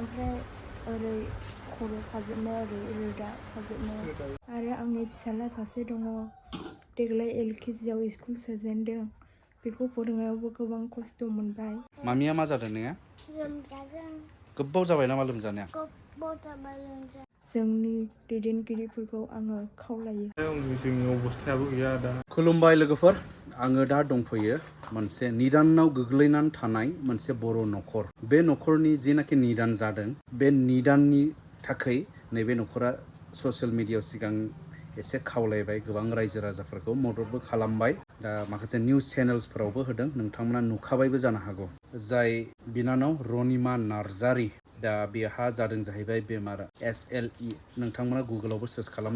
ओमफ्राय ओरै खर' साजोबनाय ओरै रोदा साजोबनाय आरो आंनि फिसाला सासे दङ देग्लाय LKGआव स्कुल सोजेनदों बेखौ फोरोंनायावबो गोबां खस्थ' मोनबाय। मामिया मा जादों नोङो? लोमजादों। गोबाव जाबाय नामा लोमजानाया? गोबाव जाबाय लोमजानाया। जोंनि दैदेनगिरिफोरखौ आङो खावलायो। जोंनि अबस्थायाबो गैया दा। खुलुमबाय लोगोफोर, आङो दा दंफैयो मोनसे निदानाव गोग्लैनानै थानाय मोनसे बर' न'खर। बे न'खरनि जेनाखि निदान जादों बे निदाननि थाखाय नैबे न'खरा ससियेल मिडियायाव सिगां एसे खावलायबाय, गोबां रायजो राजाफोरखौ मददबो खालामबाय। दा माखासे निउस चेनेल्सफोरावबो होदों, नोंथांमोना नुखाबायबो जानो हागौ। जाय बिनानाव रनिमा नार्जारी, दा बेहा जादों जाहैबाय बेमार SLE। नोंथांमोना गुगोलावबो सार्च खालाम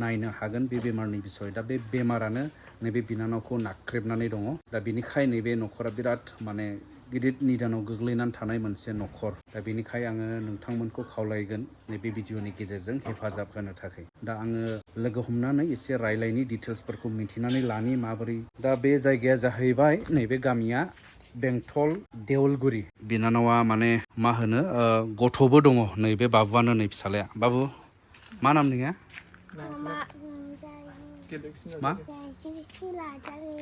नायनो हागोन बे बेमारनि बिसय। दा बे बेमारानो नैबे बिनानावखौ नाख्रेबनानै दङ। दा बेनिखायनो नैबे न'खरा बिराद माने गिदिर निदानाव गोग्लैनानै थानाय मोनसे न'खर। दा बेनिखाय आङो नोंथांमोनखौ खावलायगोन नैबे भिडिअनि गेजेरजों हेफाजाब होनो थाखाय। दा आङो लोगो हमनानै एसे रायलायनि, डिटेल्सफोरखौ मिथिनानै लानि माबोरै। दा बे जायगाया जाहैबाय नैबे गामिया बेंटल देउलगुरि। बिनानावा माने मा होनो गथ'बो दङ, नैबे बाबुआनो नै फिसालाया। बाबु मा नाम नोंनिया? मा?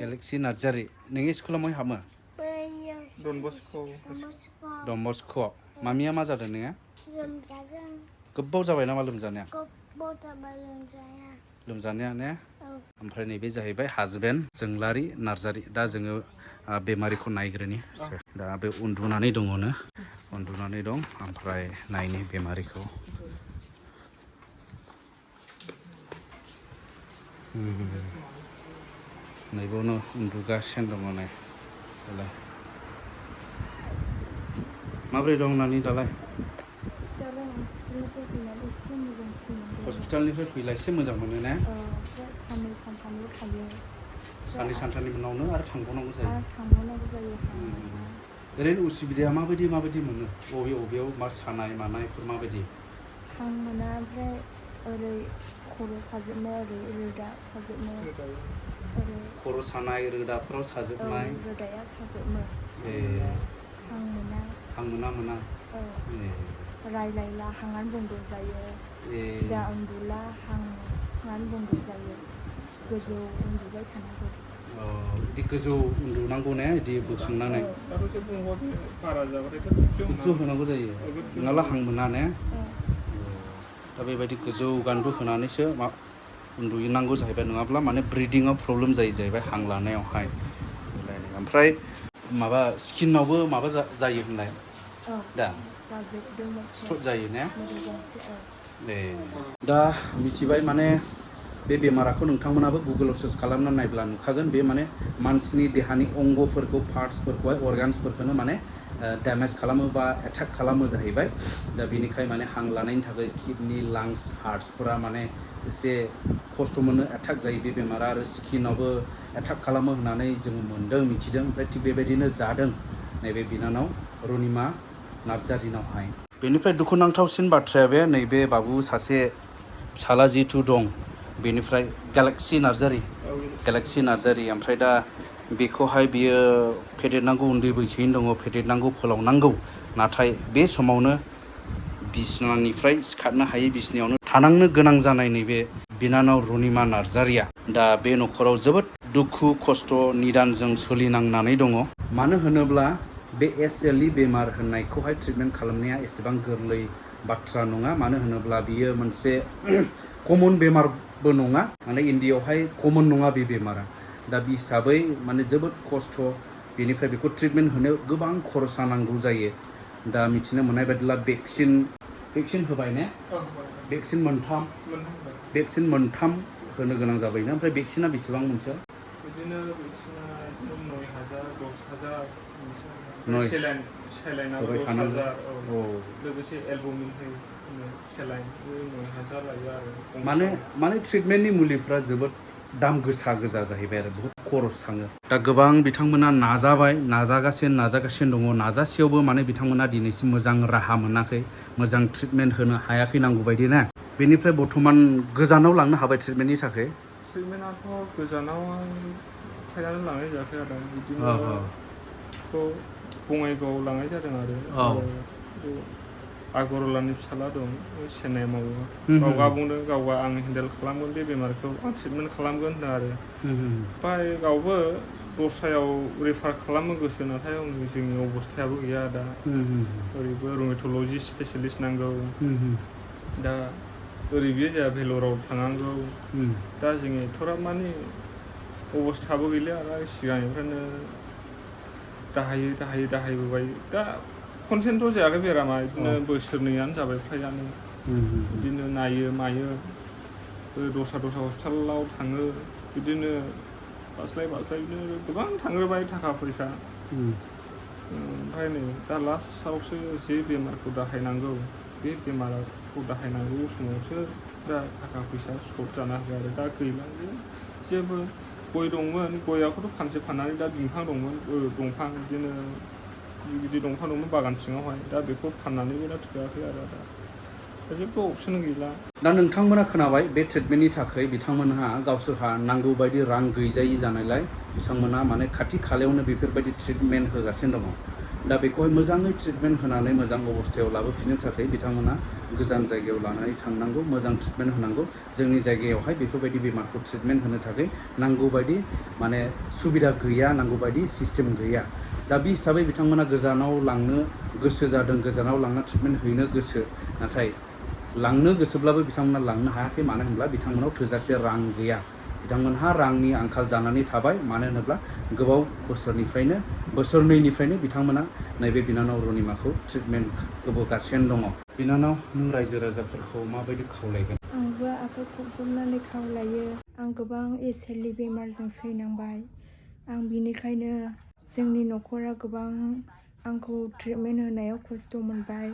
गेलेक्सि नार्जारी। नोंनि स्कुला बहाय हाबो? Don Bosco'. मामिया मा जादों नोङो? लोमजादों। गोबाव जाबाय नामा लोमजानाया? गोबाव जाबाय लोमजानाया। लोमजानाया ने? औ। ओमफ्राय नैबे जाहैबाय हासबेन्ड जोंलारि नार्जारी। दा जोङो बेमारिखौ नायग्रोनि। दा बे उन्दुनानै दङनो, उन्दुनानै दं। ओमफ्राय नायनि बेमारिखौ। नैबावनो उन्दुगासिनो दङ नै दालाय। माबोरै दं नानि दालाय? दालाय आं हस्पिटालनिफ्राय फैनानै एसे मोजांसिन मोनदों। हस्पिटालनिफ्राय फैला एसे मोजां मोनो ने? ओमफ्राय साननै सानथामल' थायो। साननै सानथामनि उनावनो आरो थांबावनांगौ जायो। आरो थांबावनांगौ जायो। ओरैनो उसुबिदाया माबायदि मोनो? बबेयाव मा सानाय मानायफोर माबायदि? हां मोना, ओमफ्राय ओरै खर' साजोबनाय ओरै रोदा साजोबनाय। ओरै खर' सानाय, रोदाफोराव साजोबनाय। रोदाया साजोबो। हां मोना। हां मोना? औ। रायलायला हांआनो बन्द' जायो। सिदा उन्दुला हांआनो बन्द' जायो। गोजौ उन्दुबाय थानांगौ। बिदि गोजौ उन्दुनांगौ ने, बिदि बोखांनानै? गुदु होनांगौ जायो, नङाब्ला हां मोना ने? दा बेबायदि गोजौ गान्दु होनानैसो उन्दुनांगौ जाहैबाय, नङाब्ला माने ब्रिदिंआव प्रब्लेम जायो जाहैबाय, हां लानायावहाय। ओमफ्राय माबा स्किनावबो माबा जायो होनलाय? दा सिथर जायो ने? दा मिथिबाय, माने बे बेमारखौ नोंथांमोनाबो गुगोलाव सार्च खालामना नायब्ला नुखागोन। बे माने मानसिनि देहानि अंगफोरखौ, पार्टसफोरखौहाय, अर्गान्सफोरखौनो माने डेमेज खालामो बा एटाक खालामो जाहैबाय। दा बेनिखाय माने हां लानायनि थाखाय किडनि, लांस, हार्टसफोरा माने एसे खस्थ' मोनो, एटाक जायो बे बेमारा। आरो स्किनावबो एटाक खालामो होननानै जोङो मिथिदों। ओमफ्राय थिग बेबायदिनो जादों नैबे बिनानाव रनिमा नार्जारीनावहाय। बेनिफ्राय दुखुनांथावसिन बाथ्राया बे नैबे बाबु सासे फिसाला जिथु दं, बेनिफ्राय गेलेक्सि नार्जारी। ओमफ्राय दा बेखौहाय बियो फेदेरनांगौ, उन्दै बैसोयैनो दङ, फेदेरनांगौ, फोलावनांगौ। नाथाय बे समावनो बिसिनानिफ्राय सिखारनो हायै, बिसिनायावनो थानांनो गोनां जानाय नैबे बिनानाव रनिमा नार्जारीया दा बे न'खराव जोबोद दुखु खस्थ' निदानजों सोलिनांनानै दङ। मानो होनोब्ला बे SLE बेमार होननायखौहाय ट्रिटमेन्ट खालामनाया एसेबां गोरलै बाथ्रा नङा। मानो होनोब्ला बियो मोनसे कमन बेमारबो नङा, माने इण्डियायावहाय कमन नङा बे बेमारा। दा बे हिसाबै माने जोबोद खस्थ'। बेनिफ्राय बेखौ ट्रिटमेन्ट होनो गोबां खरसा नांगौ जायो। दा मिथिनो मोननाय बायदिब्ला भेक्सिन होबाय ने? भेक्सिन मोनथाम होनो गोनां जाबायना? ओमफ्राय भेक्सिना बेसेबां मोनसेयाव? बिदिनो भेक्सिना 9,000, 10,000। सेलाइनाबो 10,000। लोगोसे एलबुमिन होयो सेलाइन, 9,000 लायो आरो। माने ट्रिटमेन्टनि मुलिफ्रा जोबोद दाम गोसा जाहैबाय आरो बहुत खरस थाङो। दा गोबां बिथांमोना नाजागासिनो दङ। नाजासेयावबो माने बिथांमोना दिनैसिम मोजां राहा मोनाखै, मोजां ट्रिटमेन्ट होनो हायाखै नांगौ बायदि ना। बेनिफ्राय बर्थमान गोजानाव लांनो हाबाय ट्रिटमेन्टनि थाखाय? ट्रिटमेन्टआथ' गोजानाव थांनानै लांनाय जायाखै आरो। बिदिनो बङाइगावआव लांनाय जादों आरो। आगरलानि फिसाला दं चेन्नाइ मावो गावगा बुंदों गावगा आं हेन्डेल खालामगोन बे बेमारखौ आं ट्रिटमेन्ट खालामगोन होनदों आरो ओमफ्राय गावबो दस्रायाव रेफार खालामनो गोसो नाथाय जोंनि अबस्थायाबो गैया दा ओरैबो रुमेट'लजि स्पेसियेलिस्ट नांगौ दा ओरै बियो जोंहा भेलराव थांनांगौ दा जोंनि एथ'राब माने अबस्थाबो गैला आरो सिगांनिफ्रायनो दाहायबोबाय दा खनसेनोथ' जायाखै बेरामा बिदिनो बोसोरनैयानो जाबाय फ्रायानो बिदिनो नायो मायो दस्रा हस्पिटालाव थाङो बिदिनो बास्लाय बिदिनो गोबां थांग्रोबाय थाखा फैसा ओमफ्राय नै दा लास्टआवसो जे बेमारखौ दाहायनांगौ बे बेमारखौ दाहायनांगौ समावसो दा थाखा फैसा सर्ट जाना होबाय आरो दा गैला जेबो गय दंमोन गयाखौथ' फाननानै दा दंफां बिदिनो गिदिर दंफां दंमोन बागान सिङावहाय दा बेखौ फाननानैबो दा थोआखै आरो दा जेबो अपसन गैला। दा नोंथांमोना खोनाबाय बे ट्रिटमेन्टनि थाखाय बिथांमोनहा गावसोरहा नांगौ बायदि रां गैजायि जानायलाय बिथांमोना माने खाथि खालायावनो बेफोरबायदि ट्रिटमेन्ट होगासिनो दङ। दा बेखौहाय मोजाङै ट्रिटमेन्ट होनानै मोजां अबस्थायाव लाबोफिननो थाखाय बिथांमोना गोजान जायगायाव लानानै थांनांगौ, मोजां ट्रिटमेन्ट होनांगौ। जोंनि जायगायावहाय बेफोरबायदि बेमारखौ ट्रिटमेन्ट होनो थाखाय नांगौ बायदि माने सुबिदा गैया, नांगौ बायदि सिस्टेम गैया। दा बे हिसाबै बिथांमोना गोजानाव लांनो गोसो जादों, गोजानाव लांना ट्रिटमेन्ट हैनो गोसो, नाथाय लांनो गोसोब्लाबो बिथांमोना लांनो हायाखै। मानो होनब्ला बिथांमोनाव थोजासे रां गैया। बिथांमोनहा रांनि आंखाल जानानै थाबाय। मानो होनोब्ला गोबाव बोसोरनैनिफ्रायनो बिथांमोना नैबे बिनानाव रुनिमाखौ ट्रिटमेन्ट होबोगासिनो दङ। बिनानाव, नों रायजो राजाफोरखौ माबायदि खावलायगोन? आंबो आखाइ खबजबनानै खावलायो। आं गोबां एचएलनि बेमारजों सैनांबाय। आं बिनिखायनो जोंनि न'खरा गोबां आंखौ ट्रिटमेन्ट होनायाव खस्थ' मोनबाय।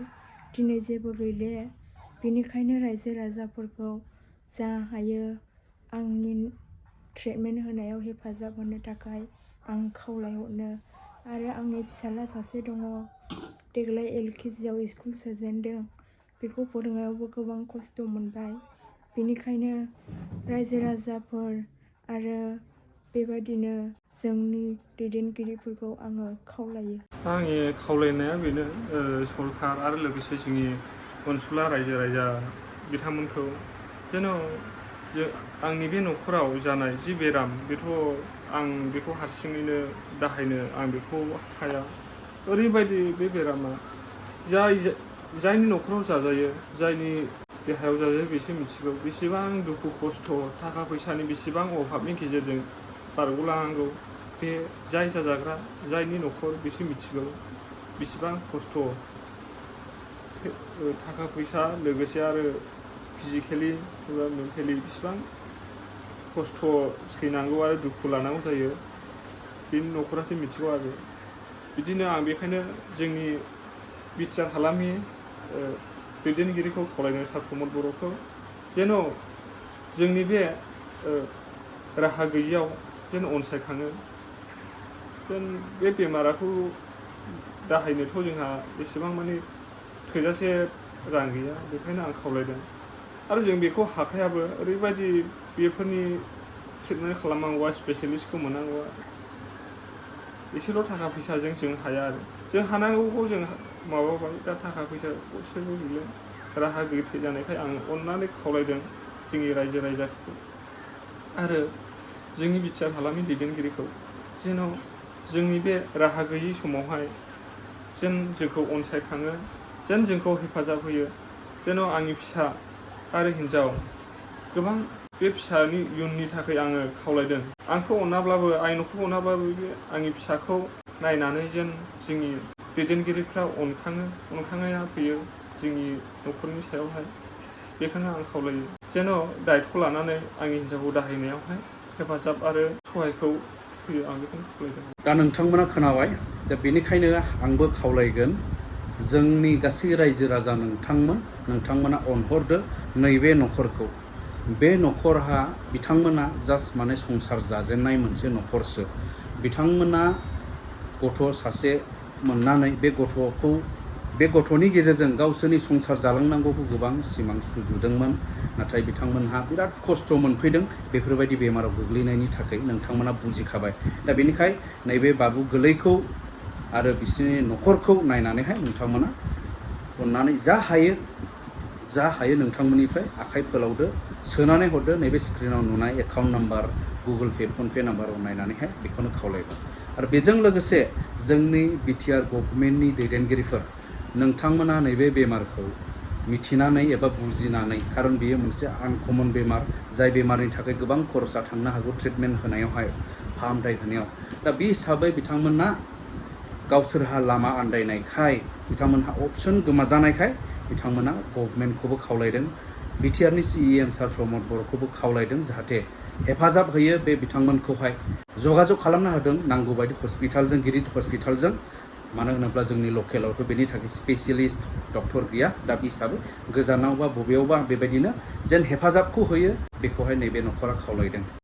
दिनै जेबो गैले। बेनिखायनो रायजो राजाफोरखौ जा हायो आंनि ट्रिटमेन्ट होनायाव हेफाजाब होनो थाखाय आं खावलायहरनो। आरो आंनि फिसाला सासे दङ, देग्लाय LKGआव स्कुल सोजेनदों। बेखौ फोरोंनायावबो गोबां खस्थ' मोनबाय। बेनिखायनो रायजो राजाफोर आरो बेबादिनो जोंनि दैदेनगिरिफोरखौ आङो खावलायो। आंनि खावलायनाया बेनो सरकार आरो लोगोसे जोंनि अनसुला रायजो राजा बिथांमोनखौ जेन' आंनि बे न'खराव जानाय जि बेराम बेथ' आं बेखौ हारसिङैनो दाहायनो आं बेखौ हाया। ओरैबायदि बे बेरामा जायनि न'खराव जाजायो, जायनि देहायाव जाजायो बेसो मिथिगौ बेसेबां दुखु खस्थ' थाखा फैसानि बेसेबां अभाबनि गेजेरजों बारग'लांनांगौ। बे जाय जाजाग्रा, जायनि न'खर बेसो मिथिगौ बेसेबां खस्थ'। थाखा फैसा लोगोसे आरो फिजिकेलि एबा मेन्टेलि बेसेबां खस्थ' सैनांगौ आरो दुखु लानांगौ जायो बेनि न'खरासो मिथिगौ आरो। बिदिनो आं बेखायनो जोंनि बिटिआर हालामनि दैदेनगिरिखौ खावलायनो, सार प्रमद बर'खौ, जेन' जोंनि बे राहा गैयियाव जेन अनसायखाङो। जेन बे बेमारखौ दाहायनोथ' जोंहा एसेबां माने थोजासे रां गैया। बेखायनो आं खावलायदों आरो जों बेखौ हाखायाबो। ओरैबायदि बेफोरनि ट्रिटमेन्ट खालामनांगौआ, स्पेसियेलिस्टखौ मोननांगौआ एसेल' थाखा फैसाजों जों हाया आरो। जों हानांगौखौ जों माबाबाय, दा थाखा फैसा गरसेबो गैला। राहा गोथे जानायखाय आं अननानै खावलायदों जोंनि रायजो राजाखौ आरो जोंनि बिटिआर हालामनि दैदेनगिरिखौ, जेन' जोंनि बे राहा गैयि समावहाय जेन जोंखौ अनसायखाङो, जेन जोंखौ हेफाजाब होयो। जेन' आंनि फिसा आरो हिन्जाव गोबां बे फिसानि इयुननि थाखाय आङो खावलायदों। आंखौ अनाब्लाबो, आंनि न'खरखौ अनाब्लाबो बे आंनि फिसाखौ नायनानै जेन जोंनि दैदेनगिरिफ्रा अनखांनाया फैयो जोंनि न'खरनि सायावहाय। बेखौनो आं खावलायो, जेन' दायथ' लानानै आंनि हिन्जावखौ दाहायनायावहाय हेफाजाब आरो सहायखौ होयो। आं बेखौनो खावलायदों। दा नोंथांमोना खोनाबाय। दा बेनिखायनो आंबो खावलायगोन, जोंनि गासै रायजो राजा नोंथांमोना अनहरदो नैबे न'खरखौ। बे न'खरहा बिथांमोना जास्ट माने संसार जाजेननाय मोनसे न'खरसो। बिथांमोना गथ' सासे मोननानै बे गथ'नि गेजेरजों गावसोरनि संसार जालांनांगौखौ गोबां सिमां सुजुदोंमोन। नाथाय बिथांमोनहा बिराद खस्थ' मोनफैदों बेफोरबायदि बेमाराव गोग्लैनायनि थाखाय। नोंथांमोना बुजिखाबाय। दा बेनिखाय नैबे बाबु गोरलैखौ आरो बिसोरनि न'खरखौ नायनानैहाय नोंथांमोना अननानै जा हायो नोंथांमोननिफ्राय आखाइ फोलावदो सोनानै हरदो नैबे स्क्रिनाव नुनाय एकाउन्ट नाम्बार गुगल पे फनपे नाम्बाराव नायनानैहाय बेखौनो खावलायबाय आरो बेजों लोगोसे जोंनि बिटिआर गभर्नमेन्टनि दैदेनगिरिफोर नोंथांमोना नैबे बेमारखौ मिथिनानै एबा बुजिनानै खारन बेयो मोनसे आनकमन बेमार जाय बेमारनि थाखाय गोबां खरसा थांनो हागौ ट्रिटमेन्ट होनायावहाय फाहामथाय होनायाव दा बे हिसाबै बिथांमोना गावसोरहा लामा आन्दायनायखाय बिथांमोनहा अपसन गोमाजानायखाय बिथांमोना गभर्नमेन्टखौबो खावलायदों बिटिआरनि सिएम सार प्रमद बर'खौबो खावलायदों जाहाथे हेफाजाब होयो बे बिथांमोनखौहाय जगाजग खालामना होदों नांगौ बायदि हस्पिटालजों गिदिर हस्पिटालजों मानो होनोब्ला जोंनि लकेलावथ' बेनि थाखाय स्पेसियलिस्ट डक्टर गैया दा बे हिसाबै गोजानाव बा बबेयावबा बेबायदिनो जेन हेफाजाबखौ होयो बेखौहाय नैबे न'खरा खावलायदों।